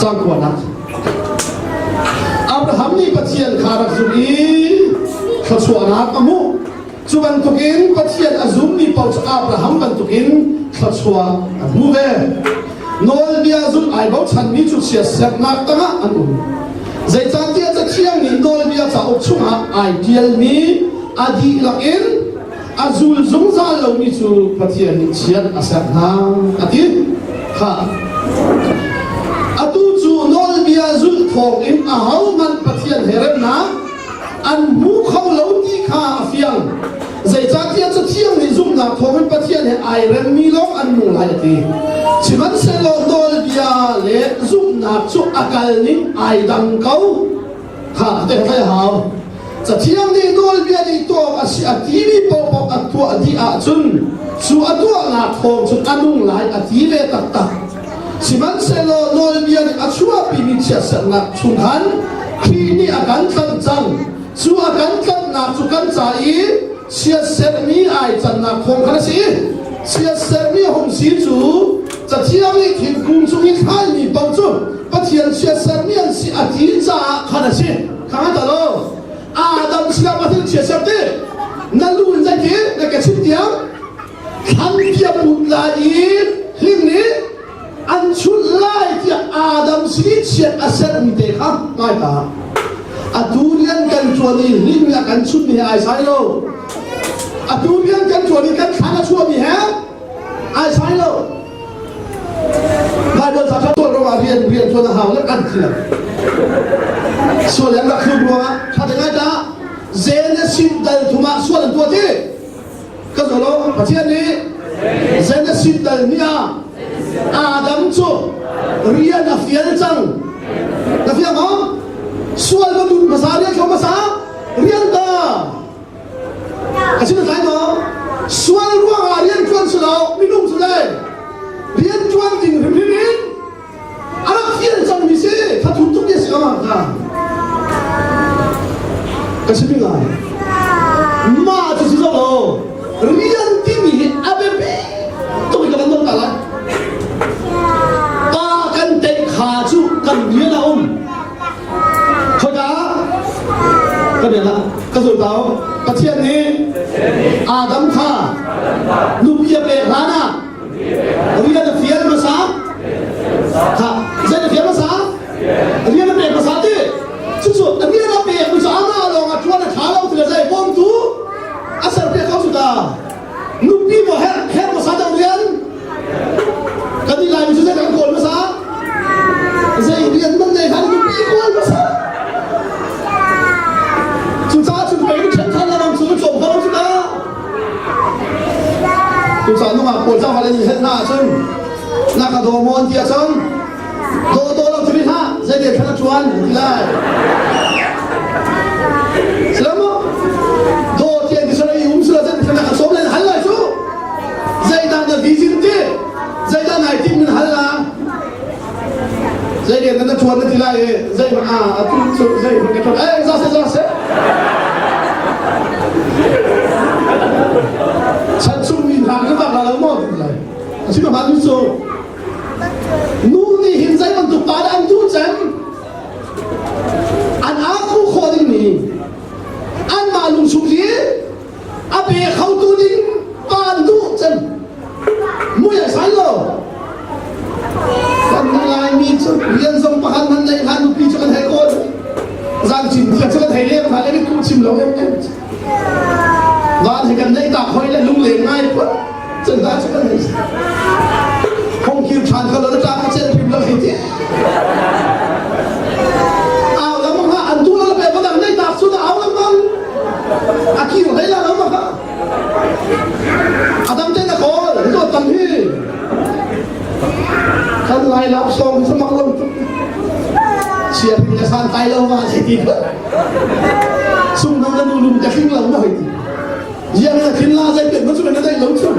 Cang kuanak. Abraham nih Pathian kha rak zumh i thluachuahnak a hmuh. Cu bantukin Pathian a zummi paoh cu Abraham bantukin thluachuah an hmu ve. Nawlbia zulh ai bochanmi cu chiatserhnak tangah an um. Zeicahtiah Cathiang nih nawlbia cauk chungah ai ṭialmi a dihlak in a zul zungzal lomi cu Pathian nih chiat a serh hna a ti. Kha atu cu nawlbia zulh thawngin ahohmanh Pathian he remnak an hmu kho lo ti kha a fiang. Zeicahtiah Cathiang nih zumhnak thawngin Pathian he ai remmi lawng an nung lai a ti. Sihmanhsehlaw nawlbia le zumhnak cu a kal ning ai dang ko. Kha te kha hau. Cathiang nih nawlbia nih tuah a si a timi paohpaoh a tuah dih ahcun cu a tuahnak thawng cun a nung lai a ti ve taktak. Sihmanhsehlaw nawlbia nih a chuahpimi chiatserhnak chung khan Khrih nih a kan tlanh cang. Cu a kan tlanhnak cu kan ca i chiatserhmi ai cannak thawng khan a si. Chiatserhmi a hung si cu Cathiang nih thingkung cung i thlaimi paoh cu Pathian chiatserhmi an si a ti caah khan a si. Kha ta lo. Adam sinah Pathian chiatserh ti na lu in zeiti na ke chim tiang thlantia put lai i hling nih an chulh lai tiah Adam sin i chiat a sermi te kha ngai ta atu rian kan ṭuan i hling nih a kan chunhmi he ai sai lo atu rian kan ṭuan i kan thlan a chuahmi he ai sai lo Bible ca ṭha tuan ruangah rian rian ṭuan a hau le kan ti lo sual an rak thluk ruangah ṭha te ngai ta Genesis dal thum ah sual an tuah ti Ka zo lo Pathian nih Genesis dal ni ah Adam cu rian a fial cang. Na fiang maw? Sual va lut hmasa rian thlo hmasa rian ta. A si lai maw? Sual ruangah rian ṭuan si lo minung cu le rian ṭuan ding hrimhrim in a rak fial cangmi si thathut tuk ti a si ko ka ka si ngai mah cu si lo rian timi hi a biapi tuk i ka van ta lai pa kan teih kha cu kan rian a um khoika ka rian ah ka zul tau Pathian nih Adam kha nupi a pek hlan ah Rian a fial hmasa? Ha, zei na fial hmasa? Rian a pek hmasa ti. Cucu rian a pek mi cu amah lawng a ṭuan a ṭha lo ti le zei bawmtu a ser piak ko cu ta. Nupi maw herh herh hmasa deuh rian? Kan i Laimi cu zei kan kawl hmasa? Zei rian man nei hlan nupi kawl hmasa. Cucaah cun pei ṭhen ṭhan lengmang cu cawm kho lo cu ta. Cucaah nungak pawl cang in helh hna ahcun na ka daw maw an ti ahcun daw daw lo timi hlah zeite thlan a ṭuan an ti lai. Silam maw? Daw ti an ti sala i um sila zeite thlan na ka cawm lai na hal lai cu. Zeidah na vision ti? Zeidah nai tim nan hal la? Zei na ṭuan na ti lai i zei a atu cu zei ka ṭuan eh za se za se chan chung mi hna kan vak la lo maw ti lai a si ma nu cu nu nih hin zei bantuk pa dah an duh cem an aku khawh ding mi anmah lungchung hi a pe khotu ding pa an duh cem mui ai sai lo kan Laimi cu rian zong pakhat hmanh nei hlan nupi cu kan hei kawl zan cin tiang cu kan hei leng hna le mit chim lo em em van he kan nei tak hoi le lungleng ngai phun cun da cu kan hei hong kir than kho lo na tlak ka cel hrim lo hei ti au lam ha an tu la pe badang nei tak su da au lam bang a kir hlei la lo ma kha a dam te na kawl hi to tam hi kan lai lap song hi mak lo tuk chia pin ka san tai lo ma si ti sung no na nu lum ka hring lo ma hoi ti yang na thin la zai pe ma chu na dai lo chu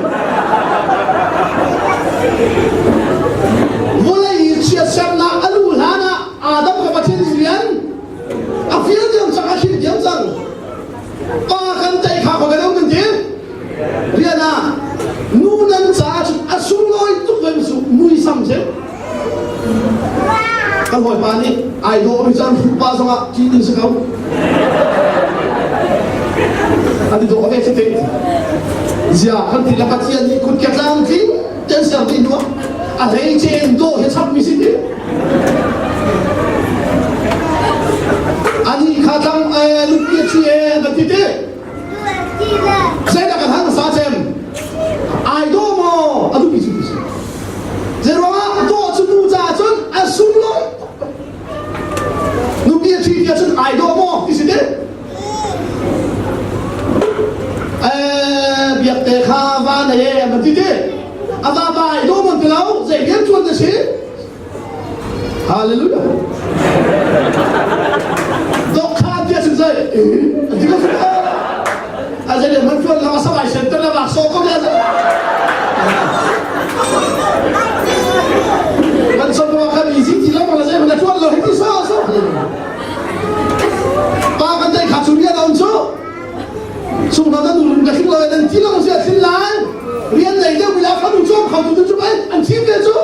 vulei chia sernak alu hlan ah Adam ka Pathian rian a fial diam cang a hrilh diam cang pa kan tei kha ko kan kan ti rian ah nu nan caah cun a sunglawi tuk ve su muisam si. Kan hawipa nih ai dawh mi caan hrupa zongah ṭi ding si ko. An i dawh ve cu te. Zia kan ti le Pathian nih kut ke tlamtling ten ser ti hnu a hlei ce in dawh hi chap mi si ti. Ani kha tlang nupi a thi e kan ti ti. Zeidah kan hal hmasa cem? Ai dawh maw? A duhmi cu ti si. Zeiruangah dawh cu nu caah cun a sunglawi Nupi a ṭhi tiah cun ai dawh maw ti si ti. Eh, biakte kha va nei e an ti ti. A va pa ai dawh man ti lo, zei rian ṭuan na si? Hallelujah. Dok kha tia sin sai. Eh, ti ko A zai le man tuan la sa ai sen tan la so ko ya. Man so ko kha easy ti lo ma zai man tuan lo hi so so. Pa kan dai kha chu rian on chu. Sung na nu ka thil lo nan ti lo sia thil lai. Rian nei deuh mi la fa nu chom kho tu chu ai an thim ve chu.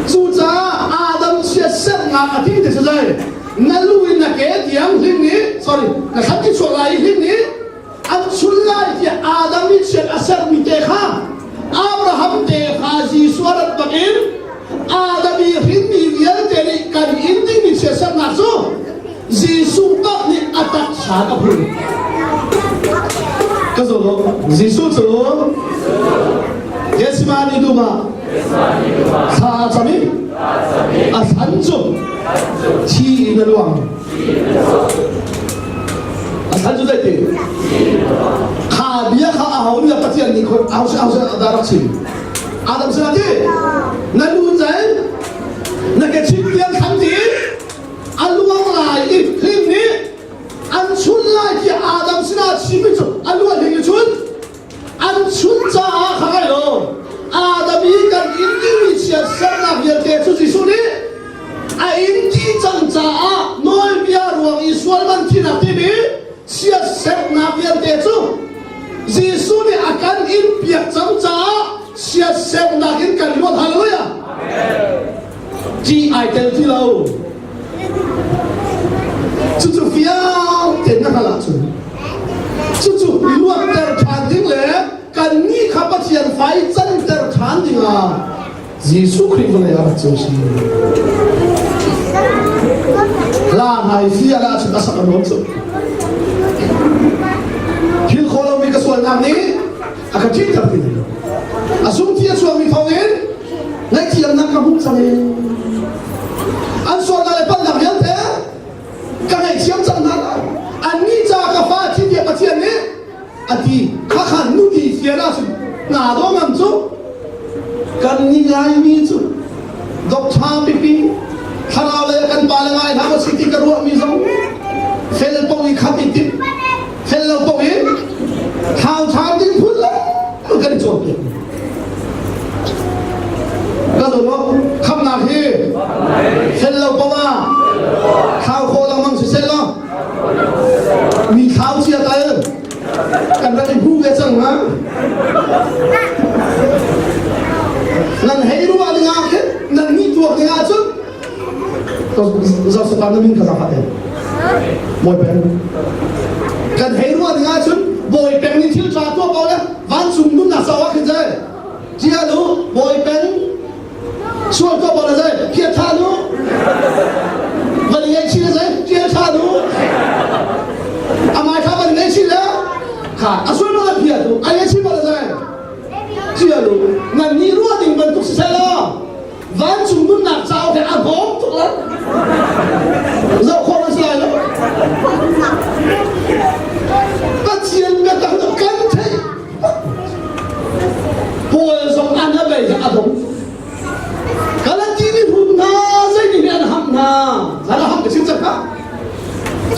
Cucaah Adam chiatserhnak a ti ti si zei na lu in na ke tiang hling nih sorry na thlan ti chuak lai i hling nih an chun lai tiah Adam nih chiat a sermi te kha Abraham te kha Jesuh a rat bakin Adam i hrinmi vialte nih kan in dingmi chiatserhnak cu Jesuh bak nih a taksa a phur. Ka zo lo. Jesuh cu Gethsemane dum ah thla a cam i a thlan cu thi in a luang. A thlan cu zeiti? Kha bia kha a ho nih Pathian nih khon au au dah rak chim. Adam sinah ti na lu zai na ke chim tiang thlan ti a luang lai i hling nih an chun lai tiah Adam sinah a chimmi cu a lu a hling i chun an chun caah kha ngai lo Adam i kan in dingmi chiatsernak vialte cu Jesuh nih a in dih cang caah nawlbia ruang i sual man thinak timi chiatsernak vialte cu Jesuh nih a kan in piak cang caah chiatsernak in kan luat hallelujah Ti ai tel ti lo. Cucu fiang tein na hngalh ahcun cucu luatter ṭhan ding le kannih kha Pathian fai canter ṭhan dingah Jesuh Khrih vawlei ah rak cu si. Hla ngai fial ahcun a sak a nuam cu. Thil kho lomi ka sualnak nih a ka ṭhiter ti lo. A sung thi a chuakmi thawngin ngaihthiamnak ka hmuh cang i an sualnak le palhnak vialte ka ngaihthiam cang hna lai. Annih ca ka fa thi tiah Pathian nih a ti. Khakha nuti fial ahcun hna dawh ngam cu kan nih Laimi cu dok ṭha pipi thlarau le kan pa le ngai hna maw si ti ka ruahmi zong fel paoh i khat i tip fel lo paoh i thau ṭhan ding phun lo kan i cawnpiak ka zo khamnak hi fel lo paoh ah thau khawh lengmang siseh law mi thau chia tal kan rak i hmu ve cang ma nan hei ruah ding ah khin nan ni tuak ding ah cun zo sapa na min kha zafa te bawi peng kan hei ruah ding ah cun bawi peng nih thil ṭha tuah ko le vancung nunnak caah ah khin zai tia lu bawi peng sual tuah ko le zai phiat ṭha lu van ngei chi le zai ṭial ṭha lu amai kha van ngei chi le kha a sual ma phiat lu a ngei chi ma le zai tia lu nan ni ruah ding bantuk si seh law vancung nunnak cauk he a hnawm tuk lai zoh khawh an si lai lo Pathian biatak cu kan theih Paul zong an a bei a dong Galati mi hrum hna zei nih an ham hna zan a ham ka chim cang ka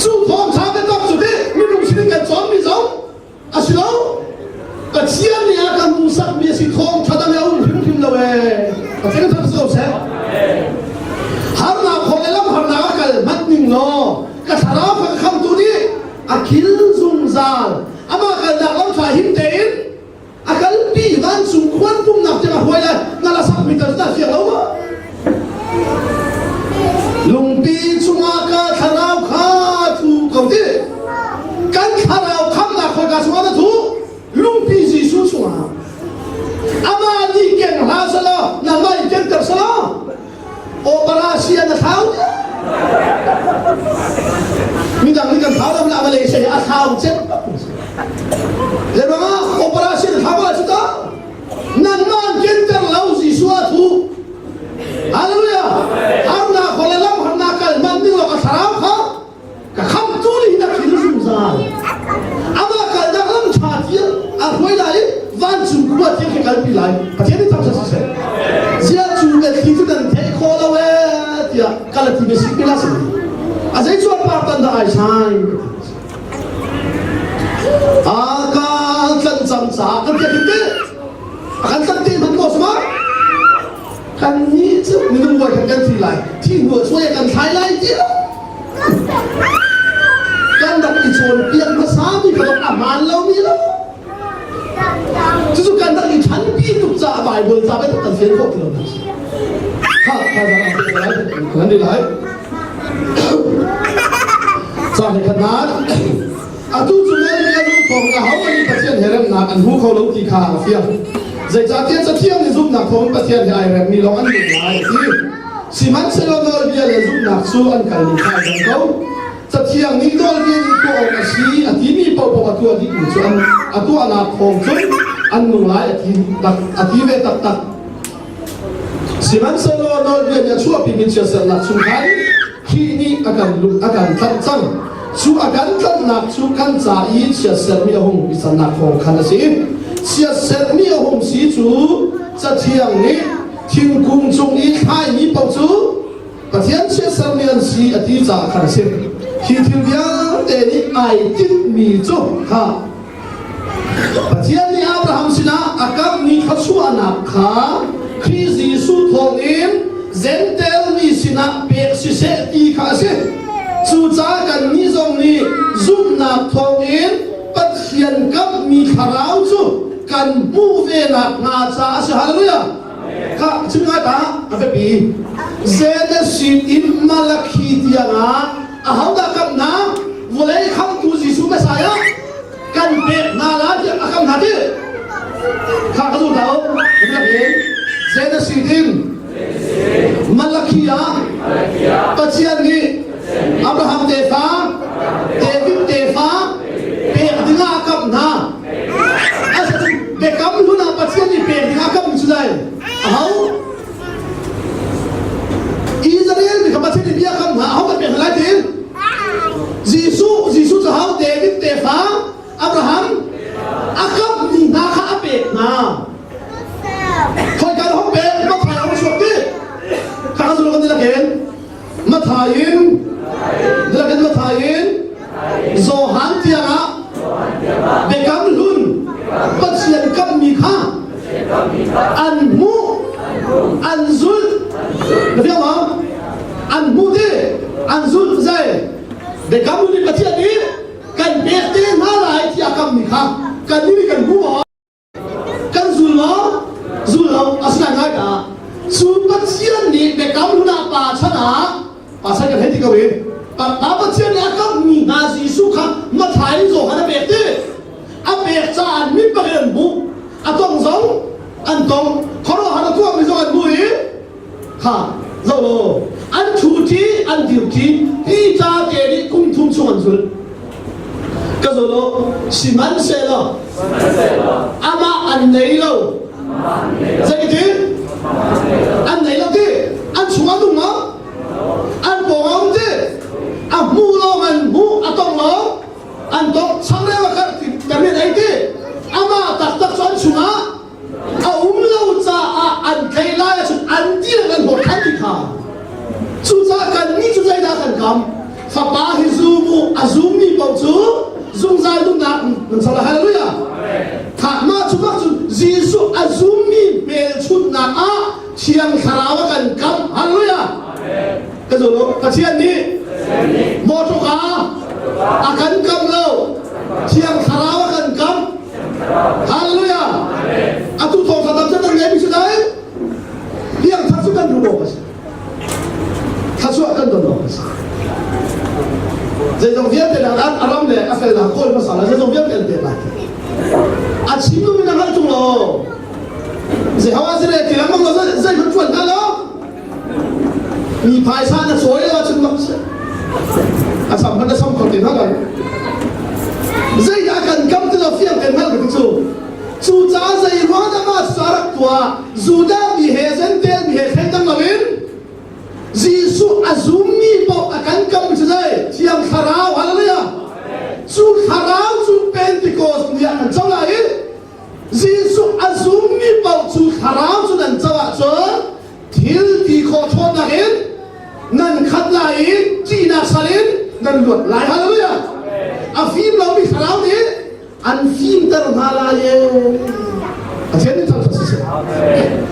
cu thawngtha biatak cu teh minung sin kan cawn mi zong A si lo. Pathian nih a kan hmuhsakmi a si thawngṭha dang a um hrimhrim lo ee. Pathian thang so seh. Harnak khawh le lam harnak a kal hmanh ning law ka thlarau kha ka khamtu nih a khil zungzal. Amah kalnak lam ṭha him tein a kalpi vancung khuan pumnak tiang a hruai lai. Na la sak mi tal na fiang lo ma? Malaysia na thlau midang nih kan thlau lo na Malaysia hi a thlau cem le bang operation thlau la chu ta nan man kenter lo Jesuh a thu Hallelujah harna khole lam harna kal man ding lo ka thlarau kha ka khamtu nih na thil zungzal amah kalnak lam ṭha tiah a hruai lai i vancung khua tiang khi kalpi lai Pathian nih thangṭhat siseh ziah cu biathli cu nan theih khawh lo ee tiah kal a ti mi si pila si a zei cuan par tan dah ai sai a kan tlan cang caah kan tiah ti a kan tlan te hman ko sama kan nih cu minung voi khat kan thi lai thi hnu ah kan thlai lai ti Kan rak i cawnpiak hmasami kha a hmaan lomi lo. Cucu kan rak i ṭhanpi tuk caah Baibal ca bantuk kan fian khawh ti lo hna. Kha kha zan ah lai kan di lai. Ca he khatnak atu cu nawlbia nu thawng aho nih Pathian he remnak an hmu kho lo ti kha a fiang. Zeicahtiah Cathiang nih zumhnak thawng Pathian he ai remmi lawng an hmuh lai a ti. Sihmanhsehlaw nawlbia le zumhnak cu an kal ning kha ai dang ko. Cathiang nih nawlbia nih tuah awk a si a timi paohpaoh a tuah dihmi cu an a tuahnak thawng cun an nung lai a ti, tak, a ti ve taktak. Sihmanhsehlaw nawlbia nih a chuahpimi chiatsernak chung khan Khrih nih a kan a kan tlanh cang. Cu a kan tlanhnak cu kan ca i chiatsermi a hung i cannak thawng khan a si. Chiatsermi a hung si cu Cathiang nih thingkung cung i thlaimi paoh cu Pathian chiatsermi an si a ti caah khan a si. Hi thil vialte nih ai tinhmi cu kha Pathian nih Abraham sinah a kammi thluachuahnak kha Khrih Jesuh thawngin Jentail mi sinah pek siseh ti kha a si. Cucaah kannih zong nih zumhnak thawngin Pathian kamhmi thlarau cu kan hmuh ve nakhnga caah a si. Hallelujah! Kha chim ngai ta a biapi. Genesis in Malakhi tiang ah ahodah kamh hna? Vawlei khamtu Jesuh Messiah kan pek hna lai tiah a kam hna ti. Kha ka zul hlah u. Genesis in Malakhi ah Pathian nih Abraham tefa, David tefa pek dingah a kamh hna. Biakam hlun ah Pathian nih pek dingah a kamh cu lai. Aho? Israel mi kha Pathian nih bia kam hna aho kan pek hna lai ti? Jesuh Jesuh cu ho David tefa Abraham a kamhmi hna kha a pek hna. Khoi kan hong pek Mathai hong chuak ti. Kha ka zul kan lakin Mathai in lakin Mathai in Johan tiang ah biakam hlun Pathian kamhmi kha an hmuh an zulh na fiang maw an hmuh ti an zulh zei biakam hlun in Pathian nih kan pek te hna lai tiah kammi kha kan nih kan hmu maw kan zul maw zul lo asinain ngai ta cu Pathian nih biakam hlun ah pa chan ah pa chan kan hei ti ko i pa Pathian nih a kamhmi hna Jesuh kha Mathai in Johan a pek ti a pek caah mit bak in an hmuh a tong zong an tong khuaruahhar a tuahmi zong an hmuh i kha zoh law an thu ṭi an dir ṭi hi ca te nih kum thum chung an zulh ka zo lo sihmanhsehlaw amah an nei lo zeitin an nei lo ti an chung an um maw an pawng a um ti a hmu lawng an hmuh a tong lawng an tong changreu a karh ti rian ei ti amah taktak cu an chungah a um lo caah an tlaih lai ahcun an dir an hlawt than ti kha cucaah kannih cu zeidah kan kam fapa hi zum u a zummi paoh cu zungzal nunnak nan co lai hallelujah kha mah cu bak cu Jesuh a zummi hmelchunhnak ah thiang thlarau a kan kam hallelujah ka zul u Pathian nih mawṭawka a kan kam lo thiang thlarau a kan kam Hallelujah! Atu thawng kha tam kan ngei mi si dai. Piang thar cu kan ru awk a si. Thluachuah kan don awk a si. Zeizong vialte nak a ram le a fel nak kawl hmasa la zeizong vialte an pek lai. A chim lu min a hngal tung lo. Zei hawa si le ti lengmang lo zei hman tuan hna lo. Mi phaisa na cawi lo ahcun mak si. A sam hmanh na sam kho ti hna lo. Zeidah kan kam ti lo fiang ten hngal ka cu. Cu caah zei ruang dah mah cu a rak tuah? Judah mi he Gentile mi he thleng loin Jesuh a zummi paoh a kan kam cu zei? Thiang Thlarau, hallelujah! Cu Thlarau cu Pentecost ni ah kan co lai i Jesuh a zummi paoh cu Thlarau cu nan co ahcun thil ti khawh ṭhawnnak in nan khat lai i ṭihnak sal in nan luat lai. Hallelujah! A fim lomi Thlarau nih an fimter hna lai e. Pathian nih thangṭhat siseh.